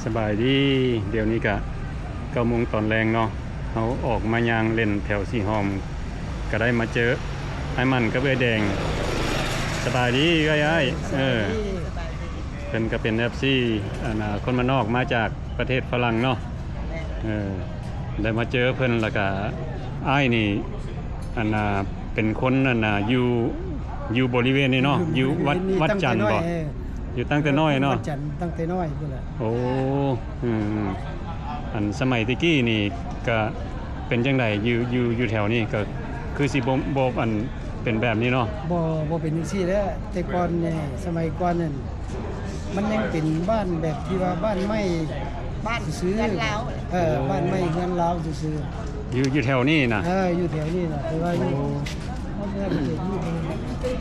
ສະບາຍດີ ດຽວນີ້ກະເກົ້າໂມງຕອນແລງເນາະ ເຮົາອອກມາຍ່າງເລ່ນແຖວສີຫອມ ກະໄດ້ມາເຈີອ້າຍໝັ້ນກັບເອື້ອຍແດງ. ສະບາຍດີເອື້ອຍ ອ້າຍ. ເອີ ສະບາຍດີ ເພິ່ນກະເປັນເອັຟຊີ ອັນ ອາ ຄົນບ້ານນອກ ມາຈາກປະເທດຝຣັ່ງເນາະ. ເອີ ໄດ້ມາເຈີເພິ່ນ ລະກະອ້າຍນີ້ ອັນ ອາ ເປັນຄົນ ອັນ ອາ ຢູ່ ຢູ່ບໍລິເວນນີ້ເນາະ ຢູ່ວັດ ວັດຈັນບໍ? ຢູ່ຕັ້ງແຕ່ນ້ອຍເນາະ ວັດຈັນຕັ້ງແຕ່ນ້ອຍພຸ້ນແຫຼະ. ໂອ້ ອືມ ອັນສະໄໝແຕ່ກີ້ນີ້ກະເປັນຈັ່ງໃດ ຢູ່ ຢູ່ ຢູ່ແຖວນີ້ກະຄືຊິບໍ່ ບໍ່ ອັນ ເປັນແບບນີ້ເນາະ? ບໍ່ ບໍ່ເປັນຈັ່ງຊີ້ແຫຼະ ແຕ່ກ່ອນນີ້ ສະໄໝກ່ອນນັ້ນ ມັນຍັງເປັນບ້ານແບບທີ່ວ່າບ້ານໄມ້ ບ້ານຊື່ໆ ເຮືອນລາວ ເອີ ບ້ານໄມ້ເຮືອນລາວຊື່ໆ. ຢູ່ ຢູ່ແຖວນີ້ນະ? ເອີ ຢູ່ແຖວນີ້ນະ ແຕ່ວ່າຢູ່ ໂອ້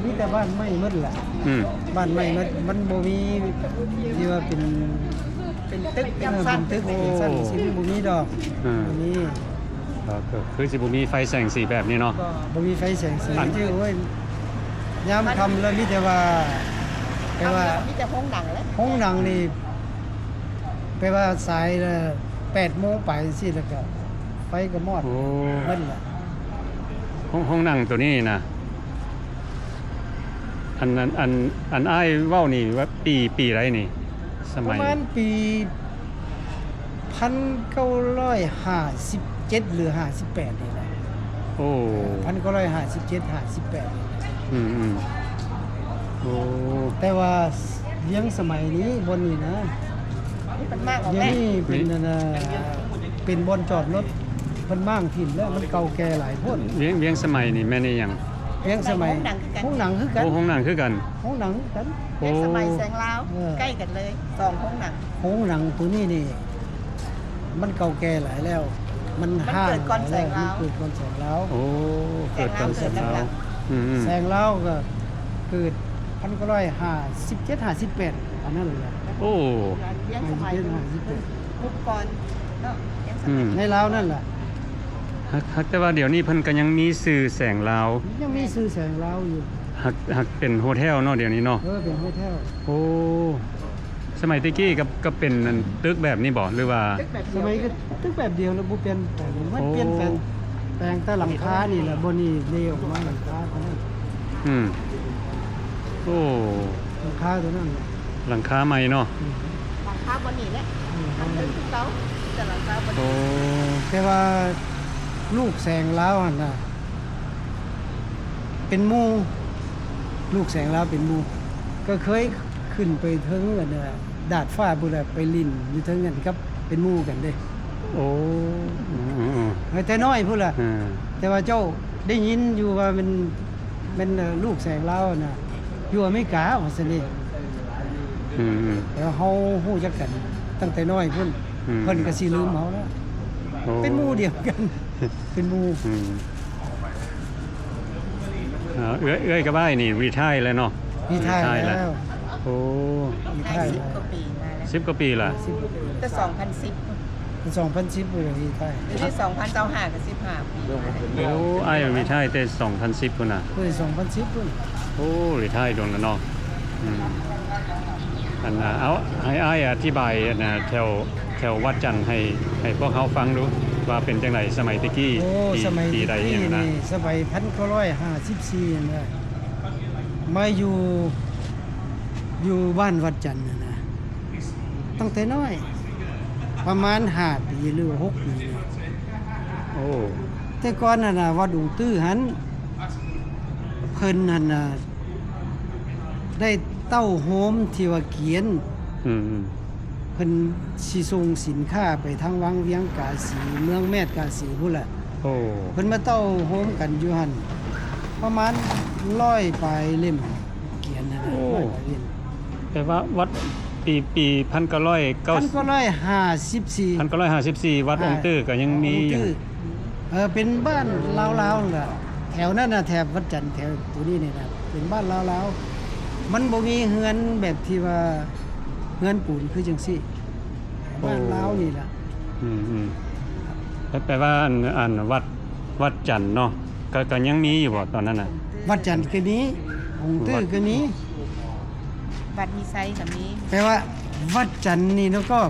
ມີແຕ່ບ້ານໄມ້ໝົດແຫຼະ. ອືມ ບ້ານໄມ້ໝົດ ມັນບໍ່ມີທີ່ວ່າເປັນ ເປັນຕຶກ ເປັນ ເອີ ຊັ້ນ ເປັນຕຶກ ເປັນຊັ້ນ ໂອ້ ຈັ່ງຊີ້ ມັນບໍ່ມີດອກ. ອືມ ບໍ່ມີ ກໍ ກໍຄືຊິບໍ່ມີໄຟແສງສີແບບນີ້ເນາະ? ບໍ່ ບໍ່ມີໄຟແສງສີ ອັນ ໂອ້ຍ ຍາມຄ່ຳແລ້ວມີແຕ່ວ່າ ແຕ່ວ່າ ມີແຕ່ໂຮງໜັງແຫຼະ ໂຮງໜັງນີ້ ແປວ່າສາຍລະແປດໂມງໄປຈັ່ງຊີ້ ລະກະໄຟກະມອດ ໂອ້ ເບິດລະ. ໂຮງ ໂຮງໜັງໂຕນີ້ນະ ອັນ ອັນ ອັນ ອັນອ້າຍເວົ້ານີ້ວ່າປີ ປີໃດນີ້? ສະໄໝ ປະມານປີ ພັນເກົ້າຮ້ອຍຫ້າສິບເຈັດ ຫຼື ຫ້າສິບແປດນີ້ແຫຼະ. ໂອ້ ພັນເກົ້າຮ້ອຍຫ້າສິບເຈັດ ຫ້າສິບແປດ ອືມ ອືມ ໂອ້ ແຕ່ວ່າວຽງສະໄໝນີ້ ບ່ອນນີ້ນະ ດຽວນີ້ເປັນ ອັນນາ ເປັນບ່ອນຈອດລົດ ເພິ່ນມ້າງຖິ້ມແລ້ວ ມັນເກົ່າແກ່ຫຼາຍໂພດ. ວຽງ ວຽງສະໄໝນີ້ແມ່ນອີ່ຫຍັງ? ວຽງສະໄໝ ໂຮງໜັງຄືກັນ ໂຮງໜັງຄືກັນ ໂອ້ ໂຮງໜັງຄືກັນ ໂຮງໜັງຄືກັນ. ໂອ້ ວຽງສະໄໝແສງລາວ ເອີ ໃກ້ກັນເລີຍ ສອງໂຮງໜັງ. ໂຮງໜັງໂຕນີ້ນີ້ ມັນເກົ່າແກ່ຫຼາຍແລ້ວ ມັນ ມັນຮ້າງ ເກີດກ່ອນແສງລາວ ມັນເກີດກ່ອນແສງລາວ. ໂອ້ ເກີດກ່ອນແສງລາວ ແສງລາວເກີດຫຼັງໆ ອືມໆ ແສງລາວກະເກີດພັນເກົ້າຮ້ອຍຫ້າສິບເຈັດ ຫ້າສິບແປດ ອັນນັ້ນແຫຼະ. ໂອ້ ວຽງສະໄໝ ຫ້າສິບເຈັດ ຫ້າສິບແປດ ບຸກກ່ອນເນາະ ວຽງສະໄໝ ອືມ ໃນລາວນັ້ນລະ. ຫາກ ຫາກແຕ່ວ່າດຽວນີ້ເພິ່ນກະຍັງມີຊື່ແສງລາວ ຍັງມີຊື່ແສງລາວຢູ່. ຫາກ ຫາກເປັນໂຮເທວເນາະ ດຽວນີ້ເນາະ? ເອີ ເປັນໂຮເທວ. ໂອ້ ສະໄໝແຕ່ກີ້ກະ ກະເປັນອັນຕຶກແບບນີ້ບໍ ຫຼືວ່າ? ຕຶກແບບດຽວ ສະໄໝກະຕຶກແບບດຽວລະ ບໍ່ປ່ຽນແປງ ມັນປ່ຽນແປງ ໂອ້ ແປງແຕ່ຫຼັງຄານີ້ລະ ບ່ອນນີ້ເລອອກມາຫຼັງຄາເທົ່ານັ້ນ. ອືມ ໂອ້ ຫຼັງຄາເທົ່ານັ້ນ ຫຼັງຄາໃໝ່ເນາະ. ອືມ ຫຼັງຄາບ່ອນນີ້ແຫຼະ ອືມ ມັນຄືເກົ່າ ແຕ່ຫຼັງຄາບ່ອນນີ້. ໂອ້ ແຕ່ວ່າລູກແສງລາວຫັ້ນນະ ເປັນໝູ່ ລູກແສງລາວເປັນໝູ່ ກະເຄີຍຂຶ້ນໄປເທິງອັນນາ ດາດຟ້າພຸ້ນແຫຼະ ໄປຫຼິ້ນຢູ່ເທິງຫັ້ນກັບ ເປັນໝູ່ກັນເດ້. ໂອ້ ອືມໆໆ ແຕ່ນ້ອຍພຸ້ນແຫຼະ. ເອີ ແຕ່ວ່າເຈົ້າໄດ້ຍິນຢູ່ວ່າແມ່ນ ແມ່ນ ເອີ ລູກແສງລາວຫັ້ນນະ ຢູ່ອາເມລິກາວ່າຊັ້ນເດ້. ອືມໆ ແຕ່ວ່າເຮົາຮູ້ຈັກກັນຕັ້ງແຕ່ນ້ອຍພຸ້ນ ອືມ ເພິ່ນກະຊິລືມເຮົາແລ້ວ. ໂອ້ ເປັນໝູ່ດຽວກັນ ເປັນໝູ່ ອືມ. ອ່າ ເອື້ອຍ ເອື້ອຍກັບອ້າຍນີ້ຣີທາຍແລ້ວເນາະ? ຣີທາຍແລ້ວ. ໂອ້ ຣີທາຍ ສິບກວ່າປີມາແລ້ວ ສິບກວ່າປີລະ? ສິບກວ່າປີ ແຕ່ສອງພັນສິບ ສອງພັນສິບພຸ້ນຣີທາຍ ດຽວນີ້ສອງພັນຊາວຫ້າກະສິບຫ້າປີ. ໂອ້ ອ້າຍຣີທາຍແຕ່ສອງພັນສິບພຸ້ນນະ? ເອີ ສອງພັນສິບພຸ້ນ. ໂອ້ ຣີທາຍດົນລະເນາະ. ອືມ ອັນນ່າ ເອົາ ໃຫ້ອ້າຍອະທິບາຍ ອັນນ່າ ແຖວ ແຖວວັດຈັນໃຫ້ ໃຫ້ພວກເຮົາຟັງດູ ວ່າເປັນຈັ່ງໃດສະໄໝແຕ່ກີ້. ໂອ້ ປີ ສະໄໝ ປີໃດອີ່ຫຍັງນະ? ສະໄໝພັນເກົ້າຮ້ອຍຫ້າສິບສີ່ຫັ້ນນະ ມາຢູ່ ຢູ່ບ້ານວັດຈັນຫັ້ນນະ ຕັ້ງແຕ່ນ້ອຍ ປະມານຫ້າປີ ຫຼືວ່າຫົກປີ. ໂອ້ ແຕ່ກ່ອນຫັ້ນນະ ວັດອົງຕື້ຫັ້ນ ເພິ່ນຫັ້ນນະ ໄດ້ເຕົ້າໂຮມທີ່ວ່າກຽນ ອືມໆ ເພິ່ນຊິສົ່ງສິນຄ້າໄປທາງວັງວຽງກາສີ ເມືອງແມດກາສີພຸ້ນແຫຼະ. ໂອ້ ເພິ່ນມາເຕົ້າໂຮມກັນຢູ່ຫັ້ນ ປະມານຮ້ອຍປາຍເຫຼັ້ມ ກຽນຫັ້ນນະ. ໂອ້ ຮ້ອຍປາຍເຫຼັ້ມ. ແປວ່າວັດ ປີ ປີພັນເກົ້າຮ້ອຍເກົ້າ ພັນເກົ້າຮ້ອຍຫ້າສິບສີ່ ພັນເກົ້າຮ້ອຍຫ້າສິບສີ່ ວັດອົງຕື້ກະຍັງມີຢູ່. ເອີ ເປັນບ້ານລາວໆ ຫັ້ນລະ ແຖວນັ້ນນະ ແຖບວັດຈັນ ແຖວໂຕນີ້ນີ້ນະ ເປັນບ້ານລາວໆ ມັນບໍ່ມີເຮືອນແບບທີ່ວ່າເຮືອນປູນຄືຈັ່ງຊີ້ ໂອ້ ບ້ານລາວນີ້ລະ. ອືມໆ ແປ ແປວ່າ ອັນ ອັນ ວັດ ວັດຈັນເນາະ ກະ ກະຍັງມີຢູ່ບໍ່ຕອນນັ້ນນະ? ວັດຈັນກະມີ ອົງຕື້ກະມີ ວັດມີໄຊກະມີ. ແປວ່າວັດຈັນນີ້ເນາະ ກໍ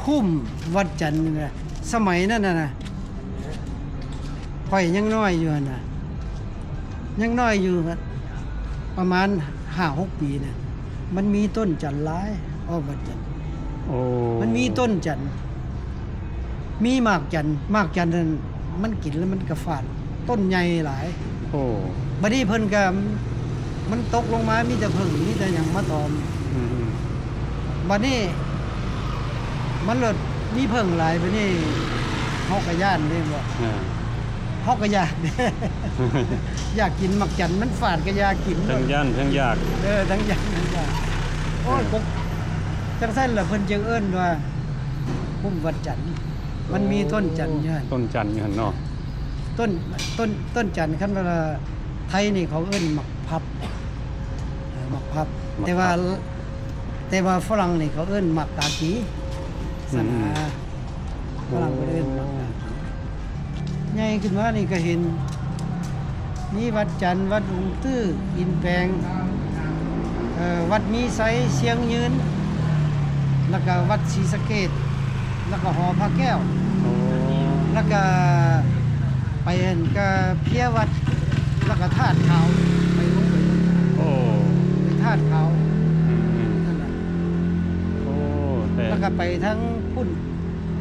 ພູມວັດຈັນນີ້ນະ ສະໄໝນັ້ນນະ ຂ້ອຍຍັງນ້ອຍຢູ່ຫັ້ນນະ ຍັງນ້ອຍຢູ່ ປະມານຫ້າຫົກປີນະ ມັນມີຕົ້ນຈັນຫຼາຍອ້ອມວັດຈັນ. ໂອ້ ມັນມີຕົ້ນຈັນ ມີໝາກຈັນ ໝາກຈັນນັ້ນ ມັນກິນແລ້ວມັນກະຟາດ ຕົ້ນໃຫຍ່ຫຼາຍ. ໂອ້ ບັດນີ້ເພິ່ນກະ ມັນຕົກລົງມາມີແຕ່ເຜິ້ງ ມີແຕ່ຫຍັງມາຕອມ. ອືມ ບັດນີ້ມັນເລີດມີເຜິ້ງຫຼາຍ ບັດນີ້ເຮົາກະຢ້ານເດ້ ເຮົາກະຢ້ານ ຢາກກິນໝາກຈັນ ມັນຟາດກະຢາກກິນ ທັງຢ້ານທັງຢາກ ເອີ ທັງຢ້ານທັງຢາກ. ໂອ້ຍ ເອີ ກົກ ຈັ່ງຊັ້ນລະເພິ່ນຈຶ່ງເອີ້ນວ່າ ພູມວັດຈັນ ມັນມີຕົ້ນຈັນຢູ່ຫັ້ນ ຕົ້ນຈັນຢູ່ຫັ້ນເນາະ. ຕົ້ນ ຕົ້ນ ຕົ້ນຈັນ ຄັນວ່າໄທນີ້ເຂົາເອີ້ນໝາກພັບ ເອີ ໝາກພັບ ໝາກພັບ ແຕ່ວ່າ ແຕ່ວ່າຝຣັ່ງນີ້ເຂົາເອີ້ນໝາກກາກີ ຊັ້ນນະ. ອືມ ຝຣັ່ງເພິ່ນເອີ້ນໝາກກາກີ. ໂອ້ ໃຫຍ່ຂຶ້ນມານີ້ກະເຫັນ ມີວັດຈັນ ວັດອຸງຕື້ ອິນແປງ ເອີ ວັດມີໄຊ ຊຽງຍືນ ແລ້ວກະວັດສີສະເກດ ແລ້ວກະຫໍພະແກ້ວ. ໂອ້ ແລ້ວກະໄປອັນກະເພຍວັດ ແລ້ວກະທາດຂາວ ໄປລົງໄປ ໂອ້ ໄປທາດຂາວ. ອືມໆ ນັ້ນລະ. ໂອ້ ແຕ່ ແລ້ວກະໄປທາງພຸ້ນ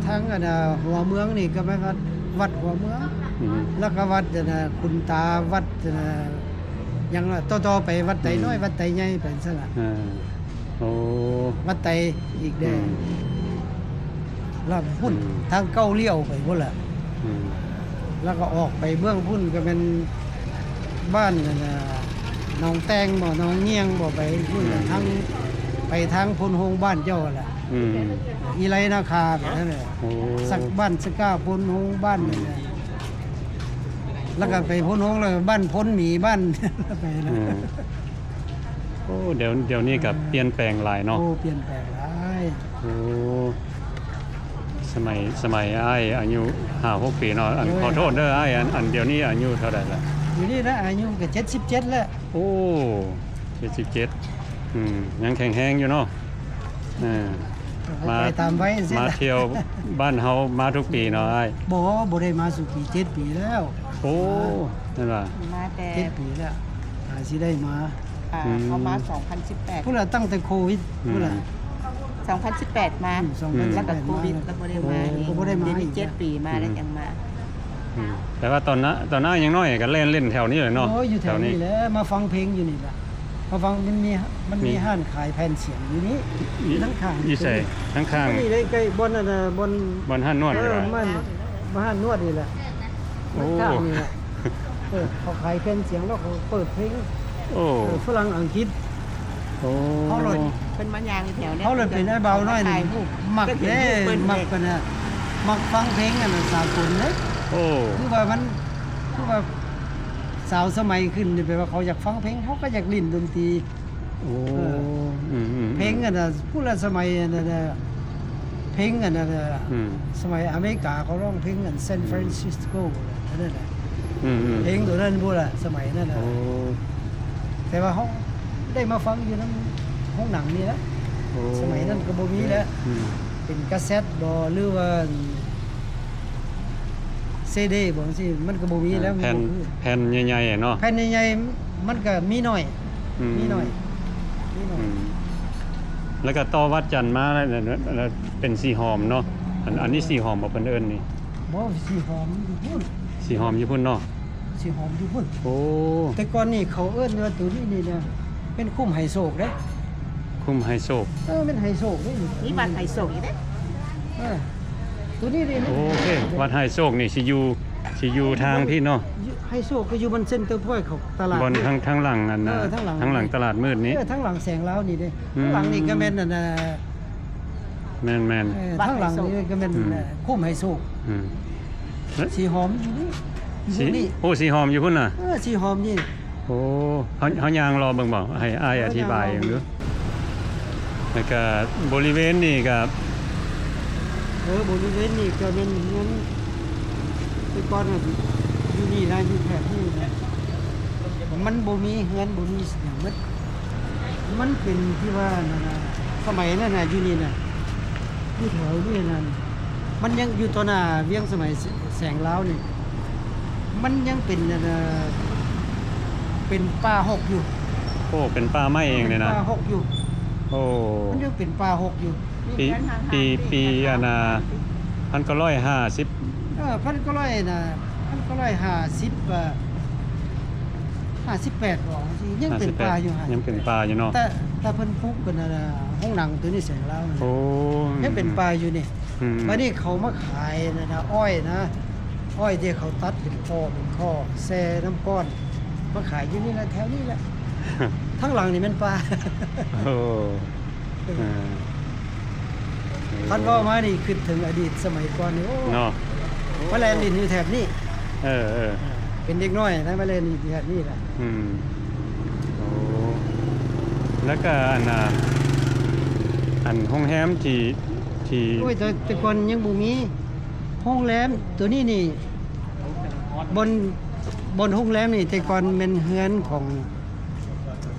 ທາງອັນນະ ຫົວເມືອງນີ້ກະແມ່ນວັດ ວັດຫົວເມືອງ. ອືມ ແລ້ວກະວັດອັນນະ ຂຸນຕາ ວັດອັນນະ ຫຍັງລະ ຕໍ່ໆໄປວັດໄຕນ້ອຍ ອືມ ວັດໄຕໃຫຍ່ ໄປຊັ້ນລະ. ເອີ ໂອ້ ວັດໄຕອີກແດ່. ອືມ ແລ້ວພຸ້ນ ອືມ ທາງເກົ້າລ້ຽວໄປພຸ້ນລະ. ອືມ ແລ້ວກະອອກໄປເບື້ອງພຸ້ນກະແມ່ນບ້ານອັນນະ ໜອງແຕ່ງບໍ ໜອງງຽງບໍ ໄປພຸ້ນລະ. ອືມ ທາງ ໄປທາງໂພນໂຮງບ້ານເຈົ້າຫັ້ນລະ. ອືມ ອີໄລນາຄາໄປນັ້ນແຫຼະ. ໂອ້ ສັກ ບ້ານສະກາ ໂພນໂຮງ ບ້ານນັ້ນແຫຼະ. ອືມ ແລ້ວກະໄປໂພນໂຮງ ແລ້ວກະບ້ານໂພນໝີ ບ້ານ ໄປນະ. ເອີ ໂອ້ ດຽວ ດຽວນີ້ກະປ່ຽນແປງຫຼາຍເນາະ. ໂອ້ ປ່ຽນແປງຫຼາຍ. ໂອ້ ສະໄໝ ສະໄໝອ້າຍອາຍຸຫ້າຫົກປີເນາະ. ອັນ ເອີ ຂໍໂທດເດີອ້າຍ ອັນ ອັນດຽວນີ້ອາຍຸເທົ່າໃດລະ? ດຽວນີ້ນະ ອາຍຸກະເຈັດສິບເຈັດແລ້ວ. ໂອ້ ເຈັດສິບເຈັດ ອືມ ຍັງແຂງແຮງຢູ່ເນາະ. ເອີ ມາ ໄປຕາມໄວຊີ້ລະ ມາທ່ຽວບ້ານເຮົາມາທຸກປີເນາະອ້າຍ? ບໍ່ ບໍ່ໄດ້ມາສູ່ປີ ເຈັດປີແລ້ວ. ໂອ້ ແມ່ນວ່າ ມາແຕ່ ເຈັດປີແລ້ວ ຫາຊິໄດ້ມາ. ອ່າ ອືມ ເຮົາມາສອງພັນສິບແປດ ພຸ້ນລະ ຕັ້ງແຕ່ໂຄວິດ ອືມ ພຸ້ນລະ ສອງພັນສິບແປດມາ. ອືມ ແລ້ວກະໂຄວິດ ແລ້ວບໍ່ໄດ້ມາອີກ ກໍບໍ່ໄດ້ມາອີກ ເຈັດປີມາ ອືມ ແລ້ວຈັ່ງມາ. ອືມ ແຕ່ວ່າຕອນນັ້ນ ຕອນນັ້ນຍັງນ້ອຍກະແລ່ນຫຼິ້ນແຖວນີ້ແຫຼະເນາະ. ໂອ້ຍ ຢູ່ແຖວນີ້ແຫຼະ ມາຟັງເພງຢູ່ນີ້ລະ ມາຟັງ ມັນມີ ມັນມີ ມີຮ້ານຂາຍແຜ່ນສຽງຢູ່ນີ້ ຢູ່ທາງຂ້າງ ຢູ່ໃສ? ທາງຂ້າງນີ້ເດ້ ໃກ້ບ່ອນນັ້ນນະ ບ່ອນ ບ່ອນຮ້ານນວດ ເອີ ນີ້ຫວາ? ມັນ ຮ້ານນວດນີ້ແຫຼະ. ໂອ້ ທາງຂ້າງນີ້ແຫຼະ. ເອີ ເຂົາຂາຍແຜ່ນສຽງ ແລ້ວເຂົາເປີດເພງ. ໂອ້ ເອີ ຝຣັ່ງ ອັງກິດ. ໂອ້ ເຮົາໂລດ ເພິ່ນມາຍ່າງແຖວນີ້ ເຮົາໂລດເປັນອ້າຍບ່າວນ້ອຍນີ້ ມັກເດ້ ມັກອັນນະ ມັກຟັງເພງອັນນະ ສາກົນເດ້. ໂອ້ ຄືວ່າມັນ ຄືວ່າສາວສະໄໝຂຶ້ນນີ້ ແປວ່າເຂົາຢາກຟັງເພງ ເຮົາກະຢາກຫຼິ້ນດົນຕີ. ໂອ້ ເອີ ອືມໆໆ ເພງອັນນະ ພຸ້ນລະ ສະໄໝອັນນັ້ນນະ ເພງອັນນັ້ນນະ ອືມ ສະໄໝອາເມລິກາເຂົາຮ້ອງເພງອັນ San Francisco ອັນນັ້ນນະ. ອືມໆ ເພງໂຕນັ້ນພຸ້ນລະ ສະໄໝນັ້ນນະ. ໂອ້ ແຕ່ວ່າເຮົາໄດ້ມາຟັງຢູ່ນຳໂຮງໜັງນີ້ລະ. ໂອ້ ສະໄໝນັ້ນກະບໍ່ມີແລ້ວ. ອືມ ເປັນກາເຊັດບໍ ຫຼືວ່າ ຊີດີບໍ ຈັ່ງຊີ້ ມັນກະບໍ່ມີແລ້ວ. ແຜ່ນ ແຜ່ນໃຫຍ່ໆເນາະ ແຜ່ນໃຫຍ່ໆ ມັນກະມີໜ້ອຍ. ອືມ ມີໜ້ອຍ ມີໜ້ອຍ. ອືມ ແລ້ວກະຕໍ່ວັດຈັນມາ ແລ້ວເປັນສີຫອມເນາະ. ອັນ ອັນນີ້ສີຫອມບໍ ເພິ່ນເອີ້ນນີ້? ບໍ່ ສີຫອມຢູ່ພຸ້ນ ສີຫອມຢູ່ພຸ້ນເນາະ. ສີຫອມຢູ່ພຸ້ນ. ໂອ້ ແຕ່ກ່ອນນີ້ເຂົາເອີ້ນວ່າໂຕນີ້ນີ້ນະ ແມ່ນຄຸ້ມໄຫໂສກເດ້. ຄຸ້ມໄຫໂສກ. ເອີ ແມ່ນໄຫໂສກເດ້. ມີວັດໄຫໂສກອີກເດ້. ເອີ ໂຕນີ້ເດ້. ໂອເຄ ວັດໄຫໂສກນີ້ຊິຢູ່ ຊິຢູ່ທາງພີ້ເນາະ. ໄຫໂສກກະຢູ່ບ່ອນເຊັນເຕີພອຍ ເຂົ້າຕະຫຼາດ ບ່ອນທາງ ທາງຫຼັງອັນນະ ເອີ ທາງຫຼັງ ທາງຫຼັງຕະຫຼາດມືດນີ້. ເອີ ທາງຫຼັງແສງລາວນີ້ເດ້. ອືມ ທາງຫຼັງນີ້ກະແມ່ນອັນນະ ແມ່ນໆ ເອີ ທາງຫຼັງນີ້ກະແມ່ນ ອືມ ຄຸ້ມໄຫໂສກ. ອືມ ສີຫອມຢູ່ນີ້ ຢູ່ນີ້. ໂອ້ ສີຫອມຢູ່ພຸ້ນນະ. ເອີ ສີຫອມນີ້. ໂອ້ ເຮົາ ເຮົາຍ່າງເລາະເບິ່ງບໍ ໃຫ້ອ້າຍອະທິບາຍເບິ່ງດູ. ແລ້ວກະບໍລິເວນນີ້ກະ ເອີ ບໍລິເວນນີ້ກະແມ່ນເຮືອນ ແຕ່ກ່ອນນະ ຢູ່ນີ້ນະ ຢູ່ແຖບນີ້ນະ ມັນບໍ່ມີເຮືອນ ບໍ່ມີຫຍັງໝົດ. ມັນເປັນທີ່ວ່ານັ້ນນະ ສະໄໝນັ້ນນະ ຢູ່ນີ້ນະ ຢູ່ແຖວນີ້ນັ້ນ ມັນຍັງຢູ່ຕໍ່ໜ້າວຽງສະໄໝແສງລາວນີ້ ມັນຍັງເປັນ ອັນ ເປັນປ່າຮົກຢູ່. ໂອ້ ເປັນປ່າໄມ້ເອງນີ້ນະ. ເປັນປ່າຮົກຢູ່. ໂອ້ ມັນຍັງເປັນປ່າຮົກຢູ່. ປີ ປີ ປີ ອັນນ່າ ພັນເກົ້າຮ້ອຍຫ້າສິບ ເອີ ພັນເກົ້າຮ້ອຍນະ ພັນເກົ້າຮ້ອຍຫ້າສິບ ເອີ ຫ້າສິບແປດບໍ ຍັງເປັນປ່າຢູ່ຫັ້ນ ຍັງເປັນປ່າຢູ່ເນາະ. ແຕ່ ແຕ່ເພິ່ນປຸກເປັນ ອັນນ່າ ໂຮງໜັງໂຕນີ້ແສງລາວ. ໂອ້ ຍັງເປັນປ່າຢູ່ນີ້. ອືມ ບາດນີ້ເຂົາມາຂາຍ ອັນນ່າ ອ້ອຍນະ ອ້ອຍທີ່ເຂົາຕັດເປັນຂໍ້ເປັນຂໍ້ ແຊ່ນ້ຳກ້ອນ ມາຂາຍຢູ່ນີ້ລະ ແຖວນີ້ລະ ທາງຫຼັງນີ້ແມ່ນປ່າ. ໂອ້ ເອີ ເອີ ຄັນເວົ້າມານີ້ຄິດເຖິງອະດີດສະໄໝກ່ອນນີ້ ໂອ້ ເນາະ ມາແລ່ນຫຼິ້ນຢູ່ແຖບນີ້. ເອີ ເອີ ເປັນເດັກນ້ອຍນະ ມາແລ່ນຫຼິ້ນຢູ່ແຖບນີ້ລະ. ອືມ ໂອ້ ແລ້ວກະ ອັນນ່າ ອັນໂຮງແຮມທີ່ ທີ່ ໂອ້ຍ ແຕ່ ແຕ່ກ່ອນຍັງບໍ່ມີໂຮງແຮມໂຕນີ້ນີ້ ບ່ອນ ບ່ອນໂຮງແຮມນີ້ ແຕ່ກ່ອນແມ່ນເຮືອນຂອງ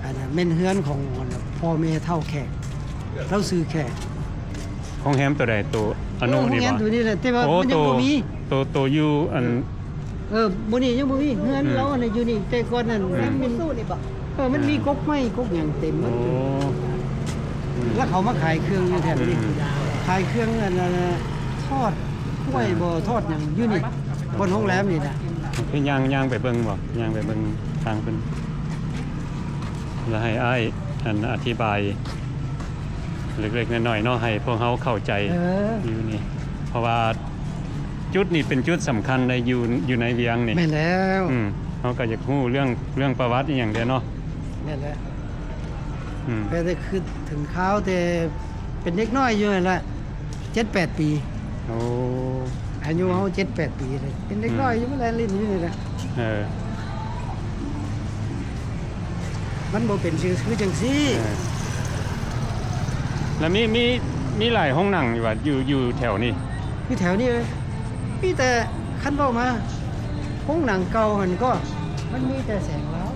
ອັນນັ້ນແມ່ນເຮືອນຂອງ ອັນ ພໍ່ແມ່ເຖົ້າແຂກ ລາວຊື່ແຂກ. ໂຮງແຮມໂຕໃດ? ໂຕອະນຸນີ້ບໍ? ໂຮງແຮມໂຕນີ້ແຫຼະ ແຕ່ວ່າ ໂອ້ ມັນຍັງບໍ່ມີ ໂຕ ໂຕຢູ່ອັນ ເອີ ບໍ່ນີ້ຍັງບໍ່ມີ ເຮືອນ ອືມ ລາວອັນນັ້ນຢູ່ນີ້ ແຕ່ກ່ອນນັ້ນ ອືມ ມັນມີ ເອີ ມັນມີ ອ່າ ກົກໄມ້ກົກຫຍັງເຕັມໝົດ. ໂອ້ ອືມ ແລ້ວເຂົາມາຂາຍເຄື່ອງຢູ່ແຖວນີ້ ອືມ ຂາຍເຄື່ອງ ອັນນັ້ນ ທອດກ້ວຍບໍ ທອດຫຍັງຢູ່ນີ້ ບ່ອນໂຮງແຮມນີ້ນະ. ຄືຍ່າງ ຍ່າງໄປເບິ່ງບໍ? ຍ່າງໄປເບິ່ງທາງເພິ່ນ ແລ້ວໃຫ້ອ້າຍ ອັນ ອະທິບາຍເລັກໆນ້ອຍໆເນາະ ໃຫ້ພວກເຮົາເຂົ້າໃຈ ເອີ ຢູ່ນີ້ ເພາະວ່າຈຸດນີ້ເປັນຈຸດສຳຄັນໃນ ຢູ່ ຢູ່ໃນວຽງນີ້. ແມ່ນແລ້ວ ອືມ ເຮົາກໍຢາກຮູ້ເລື່ອງ ເລື່ອງປະຫວັດອີ່ຫຍັງແດ່ເນາະ. ແມ່ນແລ້ວ ອືມ ແຕ່ ແຕ່ຄິດເຖິງຄາວແຕ່ເປັນເດັກນ້ອຍຢູ່ຫັ້ນລະ ເຈັດແປດປີ. ໂອ້ ອາຍຸເຮົາເຈັດແປດປີເລີຍ ເປັນເດັກນ້ອຍຢູ່ ອືມ ມາແລ່ນຫຼິ້ນຢູ່ນີ້ແຫຼະ. ເອີ ມັນບໍ່ເປັນຄື ຄືຈັ່ງຊີ້. ເອີ ແລ້ວມີ ມີ ມີຫຼາຍໂຮງໜັງຢູ່ຫວາ? ຢູ່ ຢູ່ແຖວນີ້ ຢູ່ແຖວນີ້ເລີຍ ມີແຕ່ ຄັນເວົ້າມາ ໂຮງໜັງເກົ່າຫັ້ນກໍ ມັນມີແຕ່ແສງລາວ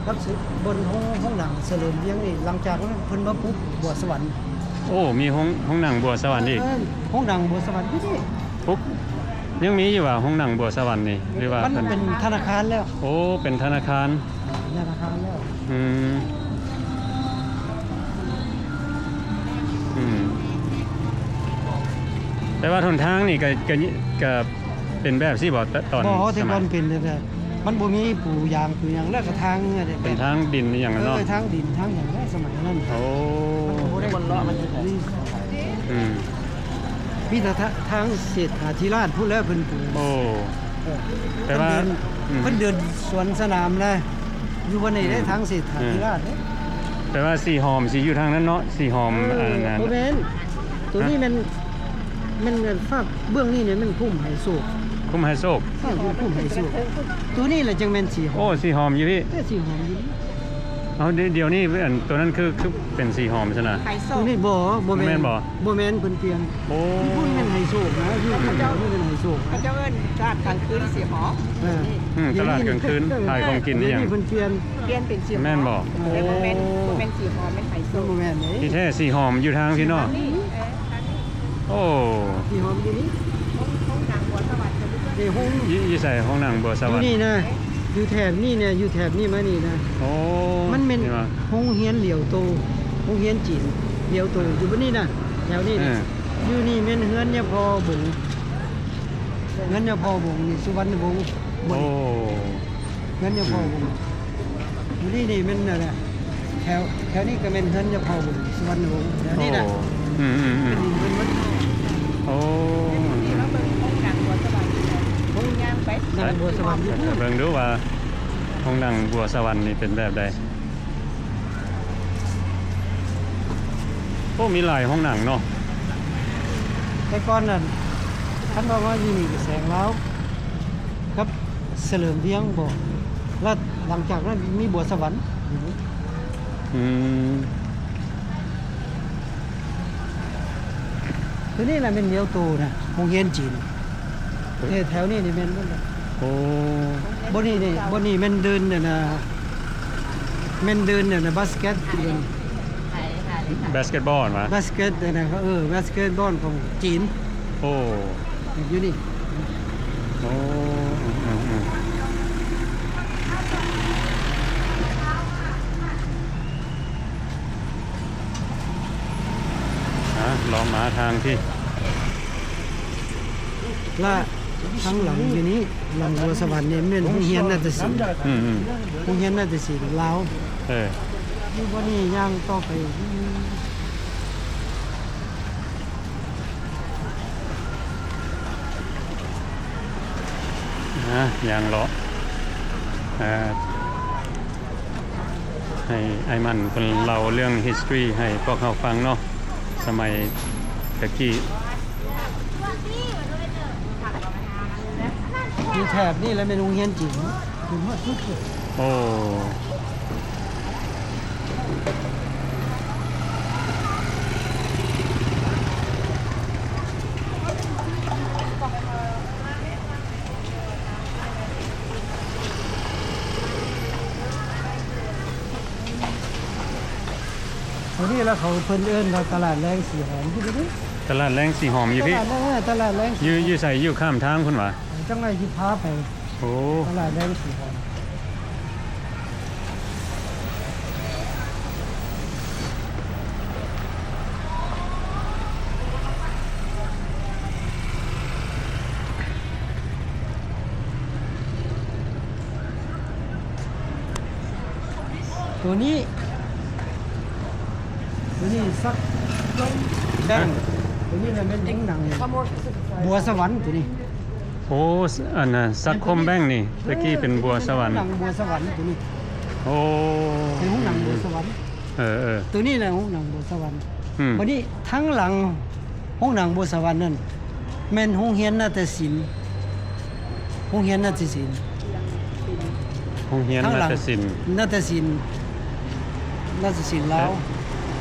ກັບ ບ່ອນໂຮງ ໂຮງໜັງສະເຫຼີມວຽງນີ້ ຫຼັງຈາກນັ້ນເພິ່ນມາປຸກບົວສະຫວັນ. ໂອ້ ມີໂຮງ ໂຮງໜັງບົວສະຫວັນອີກ. ເອີ ໂຮງໜັງບົວສະຫວັນຢູ່ນີ້ ປຸກ ຍັງມີຢູ່ຫວາ ໂຮງໜັງບົວສະຫວັນນີ້ ຫຼືວ່າ ມັນເປັນທະນາຄານແລ້ວ. ໂອ້ ເປັນທະນາຄານ ທະນາຄານແລ້ວ. ອືມ ອືມ ແຕ່ວ່າຫົນທາງນີ້ກໍ ກໍ ກໍ ເປັນແບບຊີ້ບໍ? ຕ- ຕອນ ບໍ່ ແຕ່ກ່ອນເປັນແບບນັ້ນ ມັນບໍ່ມີປູຢາງປູຫຍັງ ແລ້ວກໍທາງ ເປັນທາງດິນອີ່ຫຍັງເນາະ. ເອີ ທາງດິນທາງຫຍັງໄດ໋ສະໄໝນັ້ນ. ໂອ້ ມັນບໍ່ໄດ້ ອືມ ມີແຕ່ທາ- ທາງເສດຖາທິລາດພຸ້ນແຫຼະເພິ່ນປູ. ໂອ້ ເອີ ແຕ່ວ່າ ເພິ່ນເດີນ ອືມ ເພິ່ນເດີນສວນສະໜາມນະ ຢູ່ບ່ອນນີ້ໄດ໋ ອືມ ທາງເສດຖາທິລາດເດ້. ແຕ່ວ່າສີຫອມຊິຢູ່ທາງນັ້ນເນາະ ສີຫອມ ເອີ ອັນນັ້ນ ບໍ່ແມ່ນ ໂຕນີ້ແມ່ນ ແມ່ນຟາກເບື້ອງນີ້ແມ່ນຄຸ້ມໄຮໂຊກ. ຄຸ້ມໄຮໂຊກ ເອີ ຄຸ້ມໄຮໂຊກ. ໂຕນີ້ລະຈັ່ງແມ່ນສີຫອມ. ໂອ້ ສີຫອມຢູ່ພີ້ ເອີ ສີຫອມຢູ່. ເອົາ ດ- ດຽວນີ້ອັນໂຕນັ້ນຄື ຄືເປັນສີຫອມຊັ້ນນະ? ໂຕນີ້ບໍ່ ບໍ່ແມ່ນ ບໍ່ແມ່ນບໍ? ບໍ່ແມ່ນ ເພິ່ນປ່ຽນ. ໂອ້ ຢູ່ພຸ້ນແມ່ນໄຮໂຊກນະ ຢູ່ພຸ້ນແມ່ນໄຮໂຊກ. ເຂົາເຈົ້າເອີ້ນຕະຫຼາດກາງຄືນສີຫອມ. ເອີ ອືມ ຕະຫຼາດກາງຄືນ ຂາຍຂອງກິນອີ່ຫຍັງ ດຽວນີ້ເພິ່ນປ່ຽນ ປ່ຽນເປັນສີຫອມ. ແມ່ນບໍ? ໂອ້ ບໍ່ແມ່ນ ບໍ່ແມ່ນສີຫອມ ແມ່ນໄຮໂຊກ. ບໍ່ແມ່ນເດ້ ທີ່ແທ້ສີຫອມຢູ່ທາງພີ້ເນາະ. ໂອ້ ທີ່ຫ້ອງຢູ່ນີ້ ຫ້ອງ ຫ້ອງໜັງບົວສະຫວັນ ເດ້ ຫ້ອງ ຢູ່ ຢູ່ໃສ? ຫ້ອງໜັງບົວສະຫວັນ ຢູ່ນີ້ນະ ຢູ່ແຖບນີ້ນະ ຢູ່ແຖບນີ້ມານີ້ນະ. ໂອ້ ມັນແມ່ນ ນີ້ຫວາ ໂຮງຮຽນຫຼຽວໂຕ ໂຮງຮຽນຈີນຫຼຽວໂຕ ເອີ ຢູ່ບ່ອນນີ້ນະ ແຖວນີ້ນະ. ເອີ ຢູ່ນີ້ແມ່ນເຮືອນຍາພໍ່ບົງ ເຮືອນຍາພໍ່ບົງນີ້ ສຸວັນນະວົງ ໂອ້ ເຮືອນຍາພໍ່ ອືມ ຢູ່ນີ້ນີ້ແມ່ນນັ້ນແຫຼະ ແຖວ ແຖວນີ້ກໍແມ່ນເຮືອນຍາພໍ່ບຸນສຸວັນນະວົງ ແຖວນີ້ນະ. ໂອ້ ອືມໆໆ ເປັນເຮືອນໝົດ. ໂອ້ ນີ້ມາເບິ່ງໂຮງໜັງບົວສະຫວັນ ໂຮງ ຍ່າງໄປ ໜັງບົວສະຫວັນຢູ່ພຸ້ນ ເບິ່ງດູວ່າໂຮງໜັງບົວສະຫວັນນີ້ເປັນແບບໃດ. ໂອ້ ມີຫຼາຍໂຮງໜັງເນາະ. ແຕ່ກ່ອນນັ້ນ ຄັນວ່າມາຢູ່ນີ້ກໍແສງລາວກັບສະເຫຼີມວຽງບໍ ແລ້ວຫຼັງຈາກນັ້ນມີບົວສະຫວັນ. ອືມ ຕົວນີ້ລະແມ່ນຫຼຽວໂຕນະ ໂຮງຮຽນຈີນ. ເອີ ແຖວນີ້ນີ້ແມ່ນໝົດລະ. ໂອ້ ບ່ອນນີ້ນີ້ ບ່ອນນີ້ແມ່ນເດີ່ນອັນນ່າ ແມ່ນເດີ່ນອັນນ່າ ບາສເກັດ. ບາສເກັດບອລຫວາ? ບາສເກັດ ອັນນັ້ນ ເອີ ບາສເກັດບອລຂອງຈີນ. ໂອ້ ຢູ່ນີ້. ໂອ້ ອືມໆໆ ອາ ລອງມາທາງທີ່ ລະທາງຫຼັງຢູ່ນີ້ ຫຼັງບົວສະຫວັນນີ້ແມ່ນໂຮງຮຽນນາດຕະສິນ. ອືມໆ ໂຮງຮຽນນາດຕະສິນລາວ. ເອີ ຢູ່ບ່ອນນີ້ຍ່າງຕໍ່ໄປ. ອາ ຍ່າງເລາະ ອາ ໃຫ້ອ້າຍໝັ້ນເພິ່ນເລົ່າເລື່ອງ history ໃຫ້ພວກເຮົາຟັງເນາະ ສະໄໝແຕ່ກີ້. ຢູ່ແຖບນີ້ແຫຼະແມ່ນໂຮງຮຽນຈີນ. ໂອ້ ໂຕນີ້ລະເຂົາ ເພິ່ນເອີ້ນວ່າຕະຫຼາດແລງສີຫອມ. ຕະຫຼາດແລງສີຫອມຢູ່ພີ້. ຕະຫຼາດແລງ ເອີ ຕະຫຼາດແລງສີ ຢູ່ ຢູ່ໃສ? ຢູ່ຂ້າມທາງພຸ້ນຫວາ? ຈັ່ງໃດຊິພາໄປ. ໂອ້ ຕະຫຼາດແລງສີຫອມ. ໂຕນີ້ ໂຕນີ້ສັກຄົມແບງ. ໂຕນີ້ລະແມ່ນໜັງບົວສະຫວັນ ໂຕນີ້. ໂອ້ ອັນນະ ສັກຄົມແບງນີ້ ແຕ່ກີ້ເປັນບົວສະຫວັນ. ໜັງບົວສະຫວັນໂຕນີ້. ໂອ້ ເປັນໂຮງໜັງບົວສະຫວັນ. ເອີໆ ໂຕນີ້ແຫຼະໂຮງໜັງບົວສະຫວັນ. ອືມ ບັດນີ້ທາງຫຼັງໂຮງໜັງບົວສະຫວັນນັ້ນ ແມ່ນໂຮງຮຽນນາດຕະສິນ. ໂຮງຮຽນນາດຕະສິນ. ໂຮງຮຽນນາດຕະສິນ. ນາດຕະສິນ ນາດຕະສິນລາວ.